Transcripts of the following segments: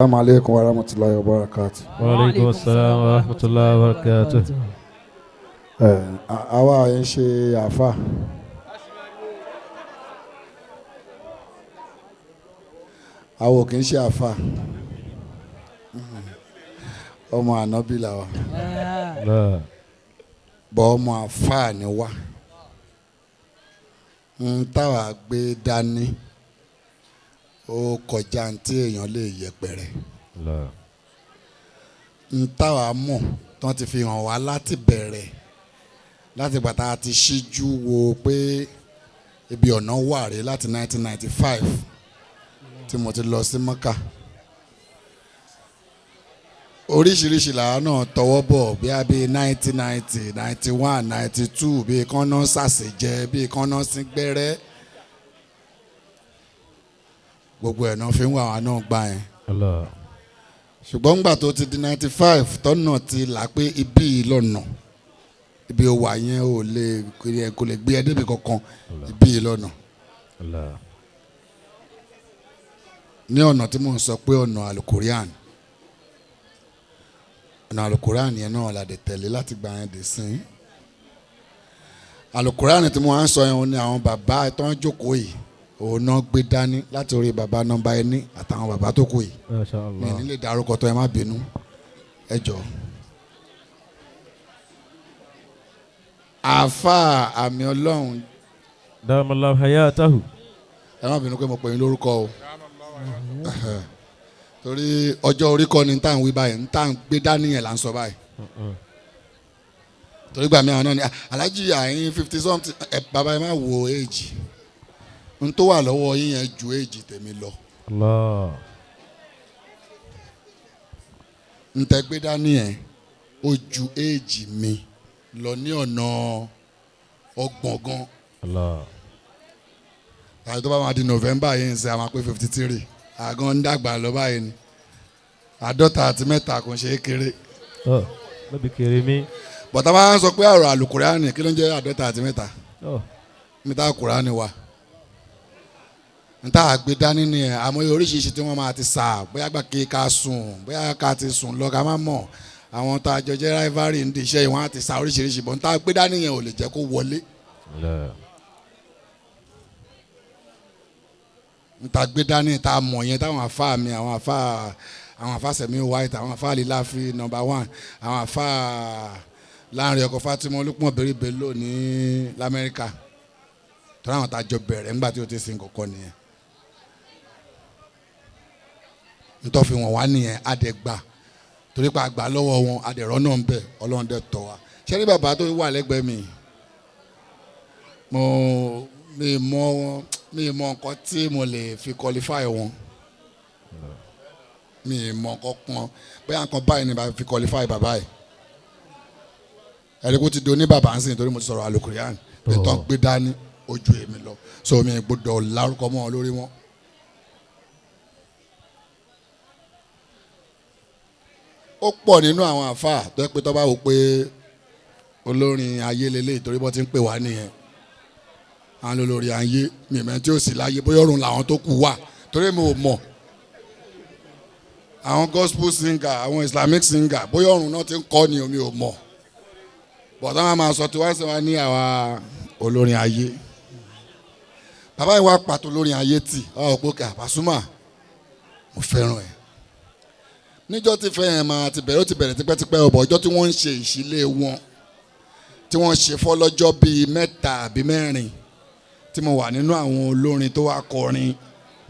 Assalamu alaikum wa rahmatulahi wa barakatu. Wa alaikum assalam wa rahmatulahi wa barakatuh. Ẹ àwa yẹn ṣe àáfà. Àwọn ò kì í ṣe àáfà. Ọmọ ànábì làwa. Bọ̀ ọmọ àáfà ni wá. Ń táwa gbé dání ó kọjá tí èèyàn lè yẹpẹrẹ. Ń táwa mọ̀ tán ti fi hàn wá láti bẹ̀rẹ̀ láti gbà tá a ti ṣíjú wo pé ibi ọ̀nà wà rèé láti 1995 tí mo ti lọ sí Mọ́kà. Oríṣiríṣi làwa náà tọwọ́ bọ̀ bí a bí 1990, 91, 92 bí kánná sàṣejẹ bí kánná síngbẹ́rẹ́. Gbogbo ẹ̀ náà fi ń wà wá náà gbà yẹn. Ṣùgbọ́n ńgbà tó ti di 95 tọ́nà ti là pé ibi ìlọ́nà ibi òwà yẹn ò lè kò lè gbé ẹ débi kankan ibi ìlọ́nà. Ní ọ̀nà tí mò ń sọ pé ọ̀nà alukorian ọ̀nà alukorian yẹn náà la dé tẹ̀lé láti gbà yẹn dé sí. Alukorian tí mo wá ń sọ yẹn ni àwọn bàbá tó ń jókòó yìí òun náà gbé dání láti orí bàbá nọ́mbà ẹni àtàwọn bàbá tó kù yìí. Mi ní lè dárúkọ tó ẹ má bínú ẹ jọ. Àáfàá àmì Ọlọ́run. Dàmàlà hayatahu. Ẹ má bínú pé mo pè yín lórúkọ o. Torí ọjọ́ orí kọ́ ni tá à ń wí báyìí tá à ń gbé dání yẹn là ń sọ báyìí. Torí gbà mí àwọn náà ni Alhaji àyín 50 something ẹ bàbá ẹ má wo èjì. N tó wà lọ́wọ́ yín yẹn ju èjì tèmi lọ. N tẹ́ gbé dání yẹn ó ju èjì mi lọ ní ọ̀nà 30 gan. Àti tó bá máa di November yìí ń sẹ́ a máa pé 53 àgàn ń dàgbà lọ báyìí ni 53 kò ṣe é kéré. Lọ́bì kéré mi. Bọ̀tá bá ń sọ pé ọ̀rọ̀ àlùkùránì kí ló ń jẹ́ 53 níta kùránì wa nta àgbé dání ni ẹ àmọ́ oríṣiríṣi tí wọ́n máa ti sà bóyá gbà kí ká sùn bóyá ká ti sùn lọ ká má mọ̀ àwọn tá a jọ jẹ́ rivalry ń di iṣẹ́ yìí wọ́n á ti sà oríṣiríṣi bọ̀ nta àgbé dání yẹn ò lè jẹ́ kó wọlé. Nta gbé dání tá a mọ̀ yẹn táwọn afá mi àwọn afá Sẹ̀mí White àwọn afá Líláfi number 1 àwọn afá Láàrin ọkọ̀ Fatima Olúpọ̀n Bẹ́rìbẹ́ lónìí l'Amẹ́ríkà tọ́lá àwọn tá a jọ bẹ̀rẹ̀ ńgbà tí o ti sin kọ̀kọ́ nìyẹn. Ntọ́ fi wọ́n wá nìyẹn adẹ́gbà torí pé àgbà lọ́wọ́ wọn adẹ̀rọ́ náà ń bẹ̀ Ọlọ́run dẹ̀ tọ́ wa. Ṣé ní bàbá tó wà lẹ́gbẹ̀ẹ́ mi mi mọ nǹkan tí mo lè fi qualify wọn mi mọ nǹkan kan bóyá nǹkan báyìí ni bá fi qualify bàbá yìí ẹ̀rí kó ti do ní bàbá ń sìn torí mo ti sọ̀rọ̀ alukurian pé tán gbé dání ojú èmi lọ so mi gbọ́dọ̀ lárúkọ mọ́ ọ lórí wọn. Ó pọ̀ nínú àwọn àfáà tó yẹ pé tó bá wò pé olórin ayé lélẹ̀ torí bọ́ ti ń pè wá nìyẹn àwọn olórin ayé mímẹ́ tí ó sì láyé bóyá ọ̀run làwọn tó kù wà torí mi ò mọ̀ àwọn gospel singer àwọn Islamic singer bóyá ọ̀run náà ti ń kọ́ ni mi ò mọ̀ bọ̀dá wọn máa sọ tí wọ́n sì wá ní àwa olórin ayé bàbá yìí wá pàtó olórin ayé tì ọ̀ pé kà Pasuma mo fẹ́ràn ẹ̀ níjọ́ tí fẹ́ yẹn máa ti bẹ̀rẹ̀ ó ti bẹ̀rẹ̀ tipẹ́tipẹ́ ọ̀bọ̀ ọjọ́ tí wọ́n ń ṣe ìṣílé wọn tí wọ́n ṣe fọ́lọ́jọ́ bíi 3 àbí 4 tí mo wà nínú àwọn olórin tó wá kọrin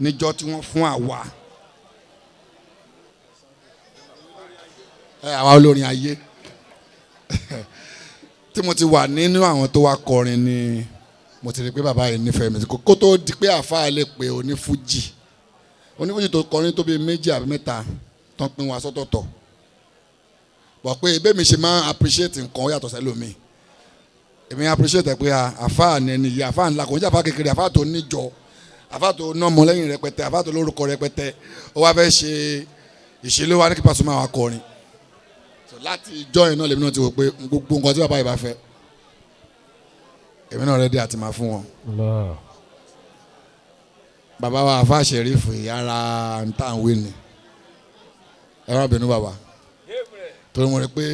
níjọ́ tí wọ́n fún àwa àwa olórin ayé tí mo ti wà nínú àwọn tó wá kọrin ni mo ti rí pé bàbá yìí nífẹ̀ẹ́ mi kó tó di pé àfáà lè pe onífújì onífújì tó kọrin tó bíi 2 àbí 3 tán pín wa sọ́tọ̀ọ̀tọ̀ bọ̀ pé ebí mi ṣe máa appreciate nǹkan ó yàtọ̀ sẹ́lòmíì èmi appreciate pé àfáà ni ẹni yìí àfáà ńlá kò ń jẹ́ àfáà kékeré àfáà tó níjọ àfáà tó nọ́mọ lẹ́yìn rẹpẹtẹ àfáà tó lórúkọ rẹpẹtẹ ó wá fẹ́ ṣe ìṣẹ̀lẹ̀ wa ní kí Pasuma wa kọrin so láti ìjọ yẹn náà lèmi náà ti wò pé gbogbo nǹkan tí bàbá yìí bá fẹ́ èmi náà rẹ́dí àti máa fún wọn. Bàbá wa àfáà Ṣẹ̀rífù yàrá ń tà ń wí ni. Ẹ má bínú bàbá, torí mo rí pé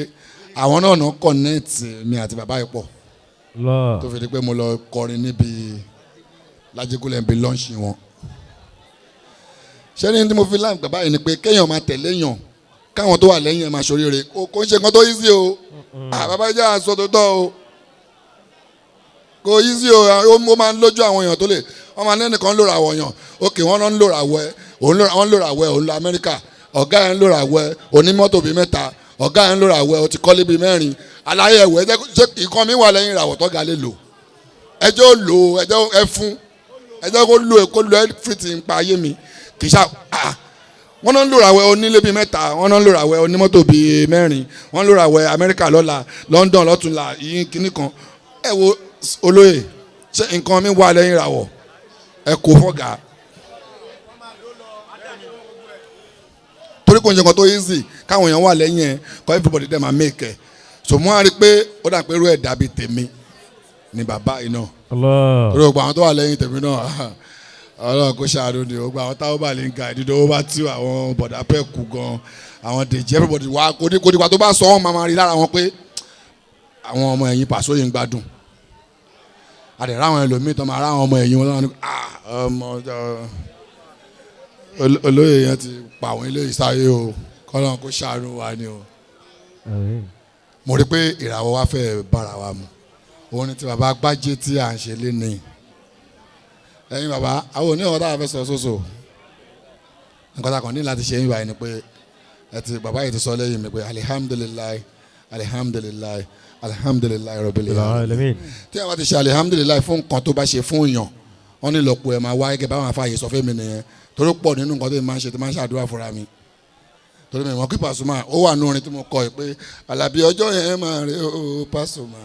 àwọn náà náà connect mi àti bàbá yìí pọ̀ Allah. tó fi di pé mo lọ kọrin níbi Lájẹgúnlẹ̀ níbi launch wọn. Ṣé ní tí mo fi láǹgbà bàbá yìí ni pé kéèyàn máa tẹ̀lé yàn, káwọn tó wà lẹ́yìn ẹ̀ máa ṣoríire. Kò ń ṣe nǹkan tó easy o. Ah, bàbá jẹ́ àṣọ tó tọ́ o, kò easy o. Ó máa ń lójú àwọn èèyàn tó lè wọ́n máa lẹ́nìkan ń lòrà àwọ̀ yàn. Ok, wọ́n náà ń lòrà àwọ̀ ẹ̀, òun lòrà, wọ́n ń lòrà àwọ̀ ẹ̀, òun lọ Amẹ́ríkà, ọ̀gá ẹ̀ ń lòrà àwọ̀ ẹ̀, onímọ́tò bíi mẹ́ta, ọ̀gá ẹ̀ ń lòrà àwọ̀ ẹ̀, ó ti kọ́lé bíi mẹ́rin. Aláyẹ̀ ẹ̀wọ̀ ẹ jẹ́ ṣé ìkan mi wà lẹ́yìn ìràwọ̀ tọ́ga lè lò? Ẹ jẹ́ ó lò ó, ẹ jẹ́ ẹ fún, ẹ jẹ́ kó lò, kó lò everything pa ayé mi. Kì í ṣá. Ah, wọ́n náà ń lòrà àwẹ̀ onílé bíi mẹ́ta, wọ́n náà ń lòrà àwẹ̀ onímọ́tò bíi mẹ́rin, wọ́n ń lòrà àwẹ̀ Amẹ́ríkà lọ́la, London lọ́túnla, yín kinní kan. Ẹ wo olóyè, ṣé nǹkan mi wà lẹ́yìn ìràwọ̀? Ẹ kò fọ́gà, torí kò ń ṣe nǹkan tó easy káwọn èèyàn wà lẹ́yìn ẹ kọ́, everybody dem máa make ẹ̀. So mo á rí i pé ó dà pé irú ẹ̀ dàbí tèmi ni bàbá yìí náà. Allah. Torí gbogbo àwọn tó wà lẹ́yìn tèmi náà, Ọlọ́run kò ṣàánú ni. Gbogbo àwọn táwọn bá lè ń ga ìdídọ́, ó bá tí àwọn bọ̀dà pẹ́ kú gan, àwọn dèjì, everybody wá kò ní kò nípa tó bá sọ wọn máa rí lára wọn pé àwọn ọmọ ẹ̀yìn Pàṣọ yìí ń gbádùn. Àdèrè àwọn ẹlòmíì tó máa rá àwọn ọmọ ẹ̀yìn wọn lọ́wọ́ ní, ah, ọmọ olóyè yẹn ti pa àwọn ilé ìsáyé o. Kọ́lọ́run kò ṣàánú wa ni o. Àmín. Mo rí pé ìràwọ̀ wa fẹ́ bára wa mu. Òun ni ti bàbá Gbájé tí à ń ṣe léni. Ẹ̀yin bàbá, àwọn òní ọ̀rọ̀ táwa fẹ́ sọ sóso, nǹkan tá a kàn ní láti ṣe yín báyìí ni pé ẹ ti bàbá yìí ti sọ lẹ́yìn mi pé alihamudulilayi, alihamudulilayi, alihamudulilayi rabbil alamin. Alamin. Tí a bá ti ṣe alihamudulilayi fún nǹkan tó bá ṣe fún yàn, wọ́n ní lọ́pọ̀ ẹ̀ máa wá gẹ́gẹ́ báwọn afáàyè sọ fún mi nìyẹn. Torí pọ̀ nínú nǹkan tó máa ń ṣe, tó máa ń ṣàdúrà fúnra mi, torí mi mọ̀ kí Pasuma ó wà nínú orin tí mo kọ yìí pé Àlàbí ọjọ́ yẹn máa rí o Pasuma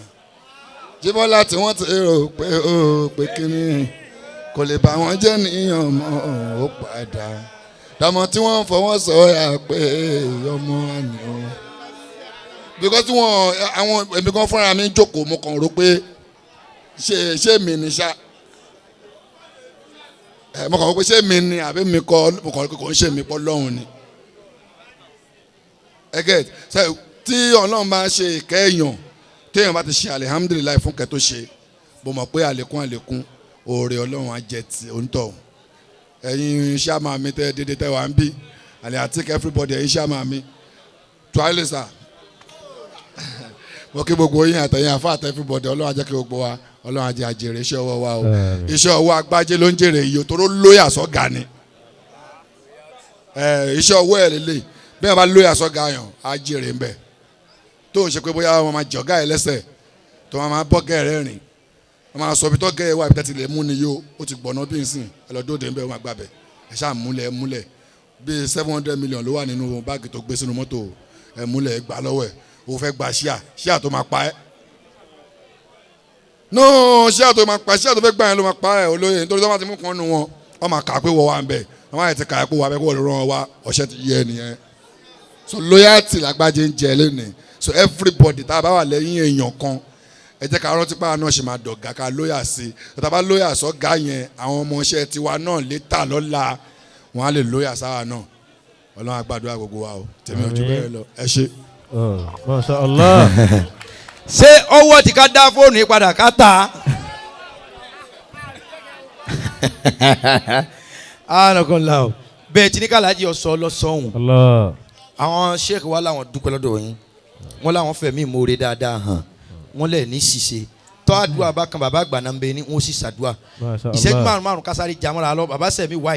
Jíbọ́lá tí wọ́n ti rò pé ó pé kíní kò lè bá wọn jẹ́ níyàn mọ́, ó padà dàmọ́ tí wọ́n fọwọ́ sọ̀yà pé ọmọ àná o. Because wọn àwọn èmi kan fúnra mi jókòó, mo kàn rò pé ṣé mi ni ṣá ẹ, mo kàn rò pé ṣé mi ni àbí mi kọ́. Mo kàn rò pé kò ń ṣe mi pọ́ lọ́hùn ni. Ẹ get ṣe tí Ọlọ́run bá ṣe ìkẹyàn, téèyàn bá ti ṣe alihamudulilayi fún kẹ́ tó ṣe, mo mọ̀ pé àlékún àlékún oore Ọlọ́run á jẹ́ ti onítọ̀hún. Ẹ̀yin ṣáàmà mi tẹ́ dédé tẹ́ wà ń bí àlẹ́ àti everybody, ẹ̀yin ṣáàmà mi tuwálé sà, mo kí gbogbo yín àtẹ̀yìn àfa àtẹ everybody. Ọlọ́run á jẹ́ kí gbogbo wa, Ọlọ́run á jẹ́ àjèrè iṣẹ́ ọwọ́ wa o. Àmín. Iṣẹ́ ọwọ́ Agbájé ló ń jèrè iye tó lóyà sọ́gà ni. Iṣẹ́ ọwọ́ ẹ̀ lélẹ̀ bí wọ́n bá lóyà sọ́gà yàn á jèrè ń bẹ̀, tó ń ṣe pé bóyá wọ́n máa jọ̀gá ẹ̀ lẹ́sẹ̀ tó wọ́n máa bọ́ gẹ̀rẹ́ rìn, wọ́n máa sọ ibi tó gẹ̀ wá, ibi tẹ́tí lè mú ni yó, ó ti gbọ̀nà bí nsìn ẹ lọ dóde ń bẹ̀, wọ́n máa gbàbẹ̀ ẹ ṣáà múlẹ̀ múlẹ̀. Bíi 700 million ló wà nínú báàgì tó gbé sínú mọ́tò ẹ, múlẹ̀ ẹ gbà lọ́wọ́ ẹ. O fẹ́ gba ṣíà, ṣíà tó máa pa ẹ́ no, ṣíà tó máa pa, ṣíà tó fẹ́ gbà yẹn ló máa pa ẹ́ olóyè, nítorí tó máa ti mú kan nu wọn, wọ́n máa kà á pé wọ́n wà ń bẹ̀, wọ́n máa ti kà á pé wọ́n wà bẹ́ẹ̀ kó wọ́n lè rán wa ọ̀ṣẹ́ ti yẹ nìyẹn. So loyalty l'Agbájé ń jẹ lónìí. So everybody tá a bá wà lẹ́yìn èèyàn kan, ẹ jẹ́ ká rántí pé àwọn náà ṣe máa dọ̀gá, ká lóyà sí i. Tá a bá lóyà sọ́gá yẹn, àwọn ọmọọṣẹ́ tiwa náà létà lọ́la wọn á lè lóyà sáwa náà. Ọlọ́run á gbàdúrà gbogbo wa o. Tèmi ò ju bẹ́ẹ̀ lọ, ẹ ṣé. Oh, Masha Allah. Ṣé ọwọ́ tí ká dá fóònù yìí padà ká tà á? Anakunla o, bẹ́ẹ̀ tí ní kàlájì ọ̀sọ́ lọ́sọ̀hún. Allah. Àwọn sheikh wa làwọn dúpẹ́ lọ́dọ̀ yín, wọ́n làwọn fẹ̀mí ìmoore dáadáa hàn, wọ́n lẹ̀ ní ṣìṣe tọ́ àdúrà bá kan bàbá àgbà náà ń bẹ ní wọ́n sì ṣàdúrà. Masha Allah. Ìṣẹ́jú márùn márùn kásáré jamọ́ra lọ bàbá sẹ̀mí wáyé.